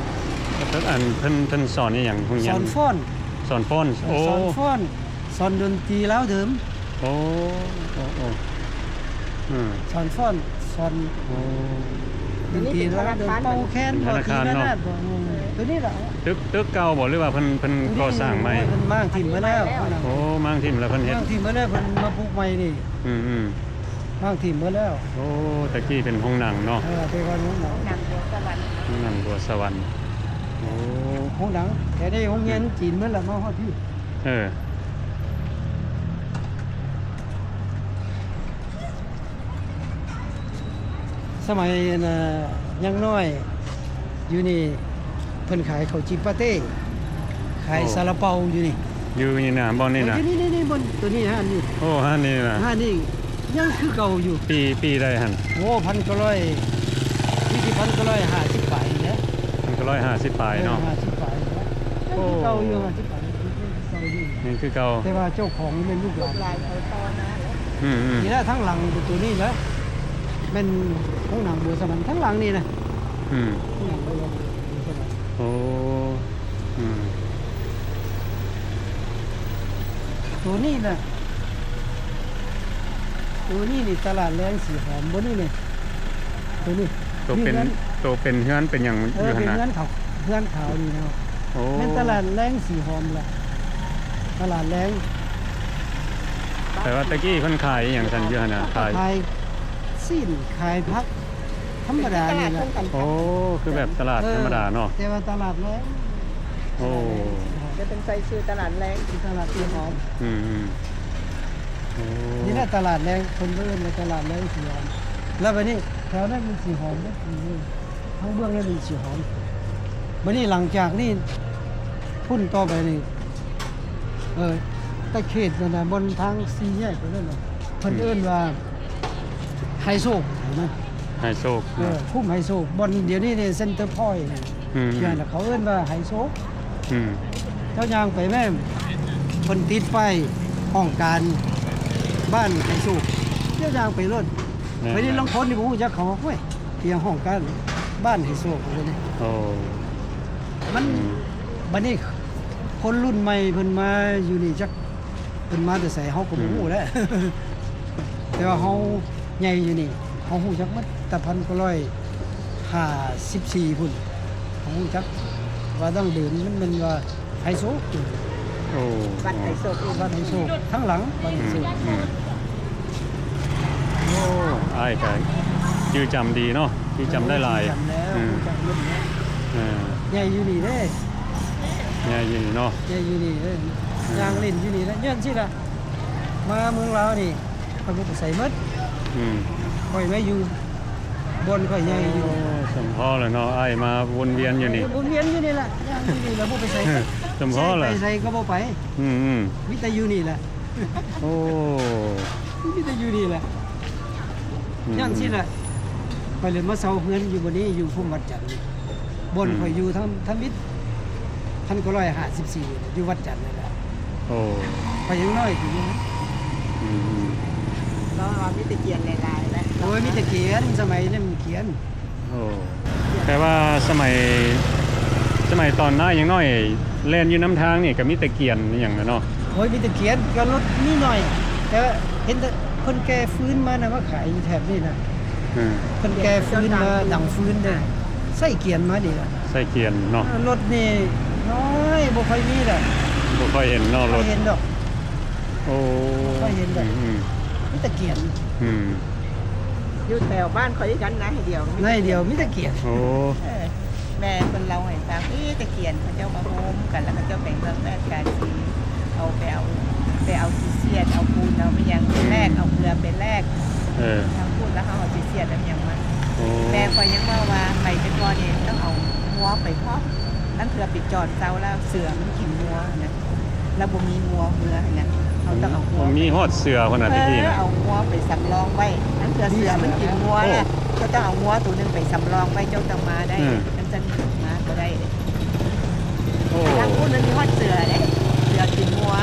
ເອີ ອັນເພິ່ນ ເພິ່ນສອນອີ່ຫຍັງ? ໂຮງຮຽນ ສອນຟ້ອນ. ສອນຟ້ອນ. ເອີ ໂອ້ ສອນຟ້ອນ ສອນດົນຕີລາວເດີມ. ໂອ້ ໂອ້ ໂອ້ ອືມ ສອນຟ້ອນ ສອນ ໂອ້ ດົນຕີລາວເດີມ. ເປົ່າແຄນ ເປັນທະນາຄານເນາະ. ໂຕນີ້ລະ ຕຶກ ຕຶກເກົ່າບໍ່ ຫຼືວ່າເພິ່ນ ເພິ່ນກໍ່ສ້າງໃໝ່? ໂອ້ຍ ເພິ່ນມ້າງຖິ້ມເບິດແລ້ວ. ໂອ້ ມ້າງຖິ້ມແລ້ວເພິ່ນເຮັດ ມ້າງຖິ້ມເບິດແລ້ວ ເພິ່ນມາປຸກໃໝ່ນີ້. ອືມໆ ມ້າງຖິ້ມເບິດແລ້ວ. ໂອ້ ແຕ່ກີ້ເປັນໂຮງໜັງເນາະ. ເອີ ແຕ່ວ່າໂຮງໜັງ ໂຮງໜັງບົວສະຫວັນ. ໂອ້ ໂຮງໜັງ ແຕ່ນີ້ໂຮງຮຽນ ອືມ ຈີນເບິດລະ ມາຮອດພີ້. ເອີ ສະໄໝ ອັນນ່າ ຍັງນ້ອຍຢູ່ນີ້ ເພິ່ນຂາຍເຂົ້າຈີ່ປາເຕ້ ຂາຍ ໂອ້ ຊາລາເປົາຢູ່ນີ້. ຢູ່ນີ້ນະ ບ່ອນນີ້ນະ. ເອີ ຢູ່ນີ້ໆໆ ບ່ອນໂຕນີ້ ຮ້ານນີ້. ໂອ້ ຮ້ານນີ້ນະ ຮ້ານນີ້ຍັງຄືເກົ່າຢູ່. ປີ ປີໃດຫັ້ນ? ໂອ້ ພັນເກົ້າຮ້ອຍ ປີ ພັນເກົ້າຮ້ອຍຫ້າສິບປາຍນີ້ແຫຼະ. ພັນເກົ້າຮ້ອຍຫ້າສິບປາຍເນາະ. ເອີ ຫ້າສິບປາຍນີ້ແຫຼະ. ໂອ້ ຍັງຄືເກົ່າຢູ່ ຫ້າສິບປາຍ ຍັງຄືເກົ່າ. ແຕ່ວ່າເຈົ້າຂອງແມ່ນລູກຫຼານ ລູກຫຼານເຂົາຕໍ່ມາແຫຼະ. ອືມໆ ນີ້ລະ ທາງຫຼັງໂຕນີ້ລະ ແມ່ນໂຮງໜັງບົວສະຫວັນ ທາງຫຼັງນີ້ນະ. ອືມ ໂຮງໜັງບົວສະຫວັນ. ໂອ້ ອືມ ໂຕນີ້ນະ ໂຕນີ້ນີ້ຕະຫຼາດແລງສີຫອມ ບໍ່ນີ້ນີ້ ໂຕນີ້ ໂຕເປັນ ມີເຮືອນ ໂຕເປັນເຮືອນເປັນຫຍັງ ເອີ ຢູ່ຫັ້ນນະ? ເປັນເຮືອນຂາວ ເຮືອນຂາວນີ້ເນາະ. ໂອ້ ແມ່ນຕະຫຼາດແລງສີຫອມລະ ຕະຫຼາດແລງ. ແຕ່ວ່າແຕ່ກີ້ເພິ່ນຂາຍອີ່ຫຍັງຊັ້ນຢູ່ຫັ້ນນະ? ຂາຍ ຂາຍຊີ້ນ ຂາຍຜັກ ທຳມະດານີ້ແຫຼະ. ໂອ້ ຄືແບບຕະຫຼາດທຳມະດາເນາະ. ເອີ ແຕ່ວ່າຕະຫຼາດແລງ. ໂອ້ ຈະເປັນໃສ່ຊື່ຕະຫຼາດແລງ ຊື່ຕະຫຼາດສີຫອມ. ອືມໆ ໂອ້ ນີ້ແຫຼະຕະຫຼາດແລງ ເພິ່ນເອີ້ນວ່າຕະຫຼາດແລງສີຫອມ. ແລ້ວບາດນີ້ແຖວນັ້ນມັນສີຫອມເບິດ ທາງເບື້ອງນັ້ນມັນສີຫອມ. ບາດນີ້ຫຼັງຈາກນີ້ພຸ້ນຕໍ່ໄປນີ້ ເອີ ຕະເຂດນັ້ນນະ ບ່ອນທາງສີ່ແຍກໄປນັ້ນນະ ເພິ່ນເອີ້ນວ່າໄຮໂຊກນະ ໄຮໂຊກ. ເອີ ຄຸ້ມໄຮໂຊກ ບ່ອນດຽວນີ້ນີ້ເຊັນເຕີພອຍນະ. ອືມ ເຂົາເອີ້ນວ່າໄຮໂຊກ. ອືມ ເຈົ້າຍ່າງໄປແມ່ນເພິ່ນຕິດປ້າຍຫ້ອງການບ້ານໄຮໂຊກ ເຈົ້າຍ່າງໄປໂລດ. ແມ່ນ ບາດນີ້ລາງຄົນນີ້ບໍ່ຮູ້ຈັກ ເຂົາວ່າ ໂອ້ຍ ອີ່ຫຍັງຫ້ອງການບ້ານໄຮໂຊກ ວ່າຊັ້ນເດ. ໂອ້ ມັນ ອືມ ບາດນີ້ຄົນລຸ້ນໃໝ່ເພິ່ນມາຢູ່ນີ້ ຈັກເພິ່ນມາແຕ່ໃສ ເຮົາກໍບໍ່ ອືມ ຮູ້ແຫຼະ. ແຕ່ວ່າເຮົາໃຫຍ່ຢູ່ນີ້ ເຮົາຮູ້ຈັກໝົດ ແຕ່ພັນເກົ້າຮ້ອຍຫ້າສິບສີ່ພຸ້ນ ເຮົາຮູ້ຈັກ. ວ່າດັ້ງເດີມມັນແມ່ນວ່າໄຮໂຊກ. ໂອ້ ວັດໄຮໂຊກ ວັດໄຮໂຊກ ທາງຫຼັງວັດໄຮໂຊກ. ອືມ ອືມ ໂອ້ ອ້າຍກະຈື່ຈຳດີເນາະ ຈື່ຈຳໄດ້ຫຼາຍ. ເອີ ຈື່ຈຳແລ້ວ ອືມ ຮູ້ຈັກໝົດແລ້ວ. ເອີ ໃຫຍ່ຢູ່ນີ້ເດ້ ໃຫຍ່ຢູ່ນີ້ເນາະ ໃຫຍ່ຢູ່ນີ້ເດ້. ເອີ ຍ່າງຫຼິ້ນຢູ່ນີ້ແຫຼະ ຍ້ອນຊີ້ລະ ມາເມືອງລາວນີ້ ຂ້ອຍບໍ່ໄປໃສໝົດ. ອືມ ຂ້ອຍມາຢູ່ບ່ອນຂ້ອຍໃຫຍ່ຢູ່. ໂອ້ ສົມພໍແລ້ວເນາະ ອ້າຍມາວົນວຽນຢູ່ນີ້ ເອີ ວົນວຽນຢູ່ນີ້ແຫຼະ ຍ່າງຢູ່ນີ້ແຫຼະ ບໍ່ໄປໃສ. ສົມພໍແລ້ວ ໄປໃສກໍບໍ່ໄປ. ອືມໆ ມີແຕ່ຢູ່ນີ້ແຫຼະ. ໂອ້ ມີແຕ່ຢູ່ນີ້ແຫຼະ. ອືມ ຍ້ອນຊີ້ລະ ຂ້ອຍເລີຍມາເຊົ່າເຮືອນຢູ່ບ່ອນນີ້ ຢູ່ພູມວັດຈັນ. ບ່ອນ ອືມ ຂ້ອຍຢູ່ທຳ ທຳອິດ ພັນເກົ້າຮ້ອຍຫ້າສິບສີ່ ຢູ່ວັດຈັນນີ້ແຫຼະ. ໂອ້ ຂ້ອຍຍັງນ້ອຍຢູ່. ອືມໆ ເຮົາວ່າມີແຕ່ກຽນຫຼາຍໆແຫຼະ. ໂອ້ຍ ມີແຕ່ກຽນ ສະໄໝນັ້ນກຽນ. ໂອ້ ແຕ່ວ່າສະໄໝ ສະໄໝຕອນອ້າຍຍັງນ້ອຍ ແລ່ນຢູ່ນຳທາງນີ້ກໍມີແຕ່ກຽນອີ່ຫຍັງນະເນາະ. ໂອ້ຍ ມີແຕ່ກຽນ ກໍລົດມີໜ້ອຍ ແຕ່ເຫັນແຕ່ເພິ່ນແກ່ຟືນມານະ ມາຂາຍຢູ່ແຖບນີ້ນະ. ອືມ ເພິ່ນແກ່ຟືນມາ ດັງຟືນເດ້ ໃຊ້ກຽນມານີ້ລະ ໃຊ້ກຽນເນາະ. ເອີ ລົດນີ້ນ້ອຍ ບໍ່ຄ່ອຍມີລະ ບໍ່ຄ່ອຍເຫັນເນາະ ບໍ່ຄ່ອຍເຫັນດອກ. ໂອ້ ບໍ່ຄ່ອຍເຫັນດອກ. ອືມໆ ມີແຕ່ກຽນ. ອືມ ຢູ່ແຖວບ້ານຂ້ອຍຄືກັນນະ ໃນດຽວ ໃນດຽວມີແຕ່ກຽນ. ໂອ້ ເອີ ແມ່ເພິ່ນເລົ່າໃຫ້ຟັງ ເອີ ແຕ່ກຽນເຂົາເຈົ້າມາໂຮມກັນ ແລ້ວເຂົາເຈົ້າໄປເມືອງແປດກາສີ ເອົາ ໄປເອົາ ໄປເອົາຂີ້ເສຍດ ເອົາປູນ ເອົາອີ່ຫຍັງໄປແລກ ອືມ ເອົາເກືອໄປແລກ. ເອີ ທາງພຸ້ນ ແລ້ວເຮົາເອົາຂີ້ເສຍດເອົາຫຍັງມາ. ໂອ້ ແມ່ຂ້ອຍຍັງເວົ້າວ່າ ໄປແຕ່ກ່ອນນີ້ຕ້ອງເອົາງົວໄປພ້ອມ ລາງເທື່ອໄປຈອດເຊົາ ແລ້ວເສືອມັນກິນງົວຫັ້ນນະ. ລະບໍ່ມີງົວເຮືອຫັ້ນນະ ເຮົາຕ້ອງເອົາງົວ ມີຮອດເສືອພຸ້ນນະ ເອີ ແຕ່ກີ້ນະ ເອົາງົວໄປສຳລອງໄວ້ ລາງເທື່ອເສືອມັນກິນງົວ ໂອ້ ລະເຈົ້າຕ້ອງເອົາງົວໂຕໜຶ່ງໄປສຳລອງໄວ້ ເຈົ້າຈັ່ງມາໄດ້. ອືມ ຈັ່ງມາບໍ່ໄດ້. ໂອ້ ທາງພຸ້ນມັນມີຮອດເສືອເດ້ ເສືອກິນງົວ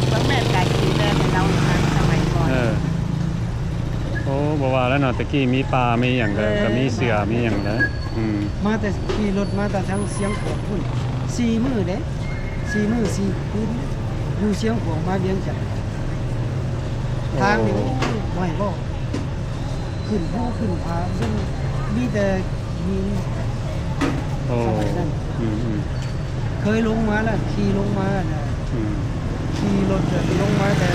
ເມືອງແປດກາສີ ແມ່ໄດ້ເລົ່າໃຫ້ຟັງສະໄໝກ່ອນ. ເອີ ໂອ້ ບໍ່ວ່າແລ້ວເນາະ ແຕ່ກີ້ມີປ່າມີຫຍັງກໍ ເອີ ກໍມີເສືອມີຫຍັງແລ້ວ. ອືມ ມາແຕ່ ຂີ່ລົດມາແຕ່ທາງຊຽງຂວາງພຸ້ນ ສີ່ມື້ເດ້ ສີ່ມື້ສີ່ຄືນ ຢູ່ຊຽງຂວາງມາວຽງຈັນ. ໂອ້ ທາງນີ້ ໂອ້ຍ ບໍ່ໃຫ້ເວົ້າ ຂຶ້ນພູຂຶ້ນຜາ ເຊິ່ງມີແຕ່ຫີນ. ໂອ້ ສະໄໝນັ້ນ ອືມໆ ເຄີຍລົງມາລະ ຂີ່ລົງມານະ ອືມ ຂີ່ລົດລົງມາແຕ່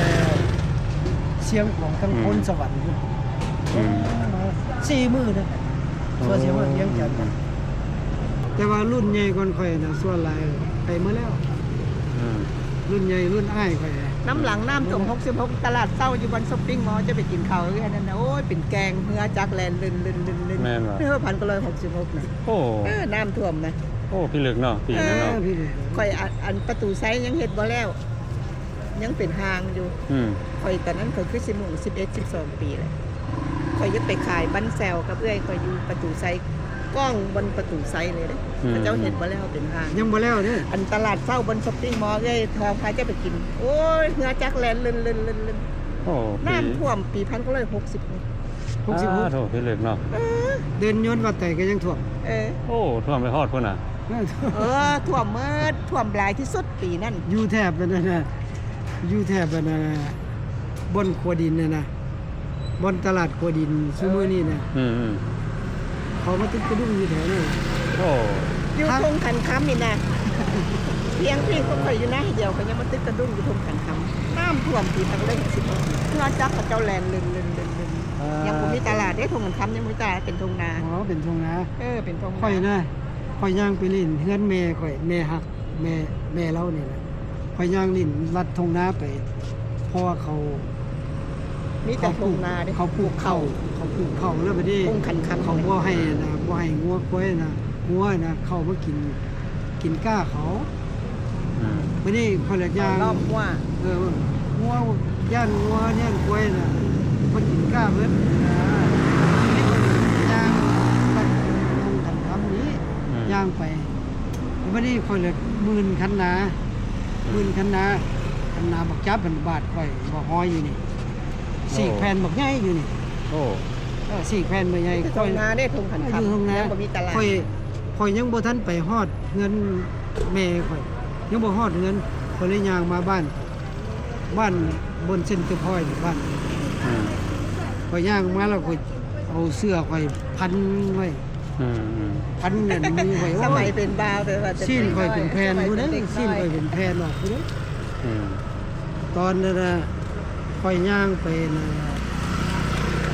ຊຽງຂວາງທາງ ອືມ ໂພນສະຫວັນພຸ້ນ. ອືມ ມາສີ່ມື້ເດ້ ໂອ້ ສ່ວນຊິຮອດວຽງຈັນ. ແຕ່ວ່າລຸ້ນໃຫຍ່ກ່ອນຂ້ອຍນະ ສ່ວນຫຼາຍໄປໝົດແລ້ວ. ເອີ ລຸ້ນໃຫຍ່ລຸ້ນອ້າຍຂ້ອຍນະ ນຳຫຼັງນ້ຳຖ້ວມ ຫົກສິບຫົກ ຕະຫຼາດເຊົ້າຢູ່ບ່ອນຊັອບປິງມໍ ຈະໄປກິນເຂົ້າເຮືອນນັ້ນນະ ໂອ້ຍ ເປັນແກ່ງ ເຮືອຈັກແລ່ນລຶນໆໆ. ແມ່ນບໍ່? ເຮືອ ໜຶ່ງພັນເກົ້າຮ້ອຍຫົກສິບຫົກນະ. ໂອ້ ເອີ ນ້ຳຖ້ວມນະ. ໂອ້ ພິລຶກເນາະ ປີນັ້ນເນາະ. ເອີ ພິລຶກ. ຂ້ອຍ ອັນ ອັນປະຕູໄຊຍັງເຮັດບໍ່ແລ້ວ ຍັງເປັນຮ່າງຢູ່. ອືມ ຂ້ອຍຕອນນັ້ນຂ້ອຍຄືຊິມີສິບເອັດ ສິບສອງປີແຫຼະ. ຂ້ອຍຍັງໄປຂາຍບັ້ນແຊວກັບເອື້ອຍຂ້ອຍຢູ່ປະຕູໄຊ ກ້ອງບ່ອນປະຕູໄຊເລີຍເດ້. ອືມ ເຂົາເຈົ້າເຮັດບໍ່ແລ້ວເປັນຮ່າງ ຍັງບໍ່ແລ້ວເດ້. ອັນຕະຫຼາດເຊົ້າບ່ອນຊັອບປິງມໍ ເອື້ອຍທອງພາເຈົ້າໄປກິນ ໂອ້ຍ ເຮືອຈັກແລ່ນລຶນໆໆ. ໂອ້ ນ້ຳຖ້ວມປີພັນເກົ້າຮ້ອຍຫົກສິບຫົກ. ຫົກສິບຫົກ ໂອ້ ພິລຶກເນາະ. ເອີ ເດີ່ນຍົນວັດໄຕກໍຍັງຖ້ວມ. ເອີ ໂອ້ ຖ້ວມໄປຮອດພຸ້ນນະ. ເອີ ຖ້ວມໝົດ ຖ້ວມຫຼາຍທີ່ສຸດປີນັ້ນ. ຢູ່ແຖບອັນນັ້ນນະ ຢູ່ແຖບອັນນັ້ນນະ ບ່ອນຂົວດິນນັ້ນນະ ບ່ອນຕະຫຼາດຂົວດິນຊຸມື້ນີ້ນະ. ອືມໆ ເຂົາມາຕຶກກະດຸ້ງຢູ່ແຖວນັ້ນ. ໂອ້ ຢູ່ທົ່ງຂັນຄຳນີ້ນະ ພຽງທີ່ພວກຂ້ອຍຢູ່ນາດຽວ ເຂົາຍັງມາຕຶກກະດຸ້ງຢູ່ທົ່ງຂັນຄຳ. ນ້ຳຖ້ວມປີພັນເກົ້າຮ້ອຍຫົກສິບຫົກ ເຮືອຈັກເຂົາເຈົ້າແລ່ນລຶນໆໆ. ອ່າ ຍັງບໍ່ມີຕະຫຼາດເດ້ ທົ່ງຂັນຄຳຍັງບໍ່ມີຕະຫຼາດ ເປັນທົ່ງນາ. ອໍ ເປັນທົ່ງນາ. ເອີ ເປັນທົ່ງນາ. ຂ້ອຍນະ ຂ້ອຍຍ່າງໄປຫຼິ້ນເຮືອນແມ່ຂ້ອຍ ແມ່ຮັກ ແມ່ ແມ່ລາວນີ້ແຫຼະ. ຂ້ອຍຍ່າງຫຼິ້ນລັດທົ່ງນາໄປ ເພາະວ່າເຂົາ ມີແຕ່ທົ່ງນາເດ້ ເຂົາປູກເຂົ້າ ເຂົາປູກເຂົ້າ ເຂົາປູກເຂົ້າ ແລ້ວບັດນີ້ ທົ່ງຂັນຄຳ ເຂົາບໍ່ໃຫ້ນະ ບໍ່ໃຫ້ງົວຄວາຍນະ ງົວນະ ເຂົ້າມາກິນ ກິນກ້າເຂົາ. ອືມ ບັດນີ້ຂ້ອຍລະຍ່າງ ເຂົາລ້ອມງົວ. ເອີ ງົວ ຢ້ານງົວ ຢ້ານຄວາຍນະ ເພິ່ນກິນກ້າເພິ່ນ. ອ່າ ບັດນີ້ຂ້ອຍລະຍ່າງຕັດທົ່ງຂັນຄຳນີ້ ອືມ ຍ່າງໄປ ບັດນີ້ຂ້ອຍລະມື່ນຄັນນາ ອືມ ມື່ນຄັນນາ ຄັນນາບັກຈັບມັນບາດຂ້ອຍ ບໍ່ຮອຍຢູ່ນີ້ ໂອ້ ສີກແຜ່ນບັກໃຫຍ່ຢູ່ນີ້. ໂອ້ ເອີ ສີກແຜ່ນບັກໃຫຍ່. ຢູ່ທົ່ງນາເດ້ ທົ່ງຂັນຄຳ ຢູ່ທົ່ງນາ ຍັງບໍ່ມີຕະຫຼາດ. ຂ້ອຍ ຂ້ອຍຍັງບໍ່ທັນໄປຮອດເຮືອນແມ່ຂ້ອຍ ຍັງບໍ່ຮອດເຮືອນ ຂ້ອຍເລີຍຍ່າງມາບ້ານ ບ້ານບ່ອນເຊັນເຕີພອຍ ບ້ານ. ອືມ ຂ້ອຍຍ່າງມາແລ້ວ ຂ້ອຍເອົາເສື້ອຂ້ອຍພັນໄວ້ ອືມໆ ພັນນັ້ນມີຂ້ອຍ ໂອ້ຍ ສະໄໝເປັນບ່າວ ແຕ່ວ່າ ຊີ້ນຂ້ອຍເປັນແຜ່ນພຸ້ນເດ້ ສະໄໝເປັນເດັກນ້ອຍ ຊີ້ນຂ້ອຍເປັນແຜ່ນອອກພຸ້ນເດ້. ອືມ ຕອນນັ້ນນະ ຂ້ອຍຍ່າງໄປນະ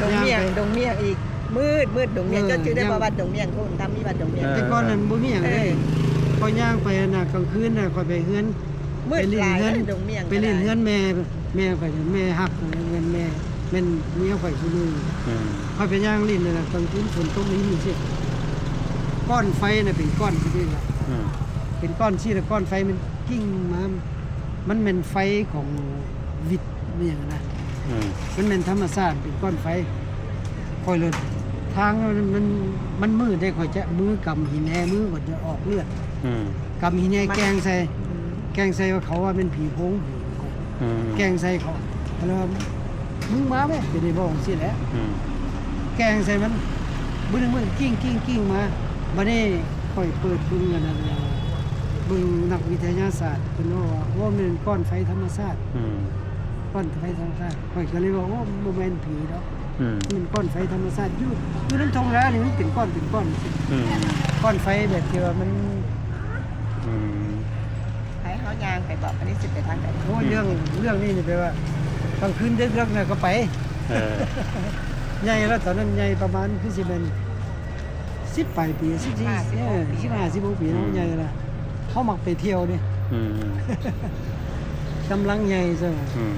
ດົງມ້ຽງ ຍ່າງໄປ ດົງມ້ຽງອີກ ມືດໆ ດົງມ້ຽງ ເອີ ເຈົ້າຈື່ໄດ້ບໍ່ ຍ່າງ ວັດດົງມ້ຽງ ໂອ້ ທຳມີວັດດົງມ້ຽງ ເອີ ແຕ່ກ່ອນນັ້ນບໍ່ມີຫຍັງເດ້ ເອີ ຂ້ອຍຍ່າງໄປນະ ກາງຄືນນະ ຂ້ອຍໄປເຮືອນ ມືດຫຼາຍເດ້ ດົງມ້ຽງ ໄປຫຼິ້ນເຮືອນແມ່ ແມ່ຂ້ອຍ ແມ່ຮັກ ແມ່ນ ແມ່ນເມຍຂ້ອຍຜູ້ໜຶ່ງ ອືມ ຂ້ອຍໄປຍ່າງຫຼິ້ນນັ້ນນະ ກາງຄືນຝົນຕົກມາຍິນຊິ ກ້ອນໄຟນະ ເປັນກ້ອນຊີ້ນະ ອືມ ເປັນກ້ອນຊີ້ ແລ້ວກ້ອນໄຟມັນກິ້ງມາ ມັນແມ່ນໄຟຂອງວິດ ແມ່ນຫຍັງນະ ອືມ ມັນແມ່ນທຳມະຊາດ ເປັນກ້ອນໄຟ ຂ້ອຍເລີຍ ທາງມັນ ມັນ ມັນມືດເດ້ ຂ້ອຍຈະມືກຳຫີນແຮ່ ມືກໍຈະອອກເລືອດ ອືມ ກຳຫີນແຮ່ແກ່ງໃສ່ ອືມ ແກ່ງໃສ່ວ່າ ເຂົາວ່າແມ່ນຜີໂພງ ອືມ ແກ່ງໃສ່ເຂົາ ແລ້ວວ່າ ມຶງມາແມ້ ເປັນໄດ້ບອກຊີ້ແຫຼະ ອືມ ແກ່ງໃສ່ມັນ ບຶ້ງໆ ກິ້ງໆໆ ມາ ບາດນີ້ຂ້ອຍເປີດເບິ່ງອັນນັ້ນ ເບິ່ງນັກວິທະຍາສາດ ເພິ່ນເວົ້າວ່າ ໂອ້ ແມ່ນກ້ອນໄຟທຳມະຊາດ ອືມ ກ້ອນໄຟທຳມະຊາດ ຂ້ອຍກໍເລີຍວ່າ ໂອ້ ມັນບໍ່ແມ່ນຜີດອກ ອືມ ມັນກ້ອນໄຟທຳມະຊາດ ຢູ່ ຢູ່ນຳທົ່ງນານີ້ມັນເປັນກ້ອນເປັນກ້ອນ ອືມ ກ້ອນໄຟແບບທີ່ວ່າມັນ ອືມ ໃຫ້ເຮົາຍ່າງໄປບອກ ອັນນີ້ຊິໄປທາງໃດ? ໂອ້ຍ ເລື່ອງ ເລື່ອງນີ້ນີ້ແປວ່າ ກາງຄືນເດິກໆນະກໍໄປ ເອີ ໃຫຍ່ແລ້ວ ຕອນນັ້ນໃຫຍ່ປະມານຄືຊິແມ່ນ ສິບປາຍປີ ສິບສີ່ ສິບຫ້າ ເອີ ສິບຫົກປີ ສິບຫ້າ ສິບຫົກປີ ອືມ ເຮົາໃຫຍ່ລະ ເຮົາມັກໄປທ່ຽວເດ້ ອືມ ກຳລັງໃຫຍ່ຊະ ອືມ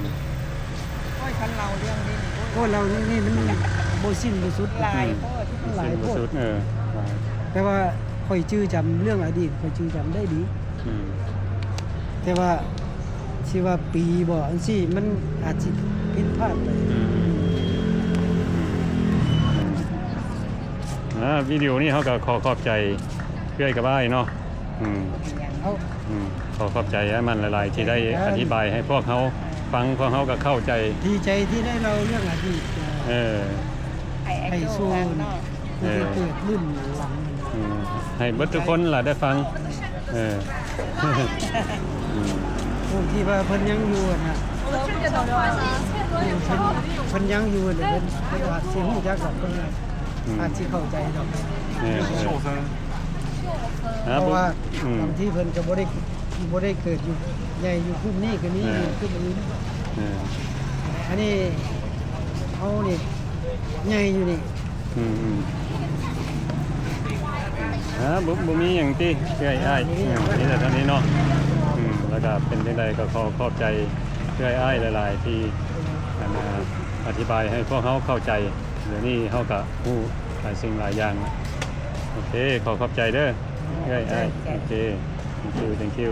ໂອ້ຍ ຄັນເລົ່າເລື່ອງນີ້ ໂອ້ຍ ເລົ່າເລື່ອງນີ້ມັນບໍ່ສິ້ນບໍ່ສຸດ ຫຼາຍໂພດ ມັນຫຼາຍໂພດ ເອີ ຫຼາຍ ແຕ່ວ່າຂ້ອຍຈື່ຈຳເລື່ອງອະດີດ ຂ້ອຍຈື່ຈຳໄດ້ດີ ອືມ ແຕ່ວ່າຊິວ່າປີບໍ ຈັ່ງຊີ້ ມັນອາດຊິຜິດພາດໄປ ອືມ ອືມ ອ່າ ວິດີໂອນີ້ເຮົາກໍຂໍຂອບໃຈເອື້ອຍກັບອ້າຍເນາະ ອືມ ເຮົາ ອືມ ຂໍຂອບໃຈອ້າຍໝັ້ນຫຼາຍໆ ທີ່ໄດ້ ເອີ ອະທິບາຍໃຫ້ພວກເຮົາຟັງ ພວກເຮົາກໍເຂົ້າໃຈ ດີໃຈທີ່ໄດ້ເລົ່າເລື່ອງອະດີດ ເອີ ໃຫ້ ໃຫ້ສູ່ ເອີ ເກີດລຸ້ນຫຼັງ ອືມ ໃຫ້ເບິດທຸກຄົນລະໄດ້ຟັງ ເອີ ອືມ ຜູ້ທີ່ວ່າເພິ່ນຍັງຢູ່ນະ ເພິ່ນ ເພິ່ນຍັງຢູ່ນະ ເພິ່ນ ເພິ່ນອາດຊິຮູ້ຈັກດອກ ເພິ່ນ ອືມ ອາດຊິເຂົ້າໃຈດອກ ເອີ ເອີ ເພາະວ່າ ອືມ ບາງທີເພິ່ນກໍບໍ່ໄດ້ ບໍ່ໄດ້ເກີດຢູ່ ໃຫຍ່ຢູ່ຄຸ້ມນີ້ກໍມີ ເອີ ຢູ່ຄຸ້ມອື່ນ ເອີ ອັນນີ້ເຮົານີ້ໃຫຍ່ຢູ່ນີ້ ອືມໆ ອ່າ ບໍ່ ບໍ່ມີຫຍັງຕິ ເອື້ອຍອ້າຍ ບໍ່ມີຫຍັງ ເອີ ມີແຕ່ເທົ່ານີ້ເນາະ ອືມ ແລ້ວກໍເປັນຈັ່ງໃດກໍຂໍຂອບໃຈເອື້ອຍອ້າຍຫຼາຍໆ ທີ່ ອັນ ອະທິບາຍໃຫ້ພວກເຮົາເຂົ້າໃຈ ດຽວນີ້ເຮົາກໍຮູ້ຫຼາຍສິ່ງຫຼາຍຢ່າງ ໂອເຄ ຂໍຂອບໃຈເດີ ເອື້ອຍອ້າຍ ໂອເຄ thank you thank you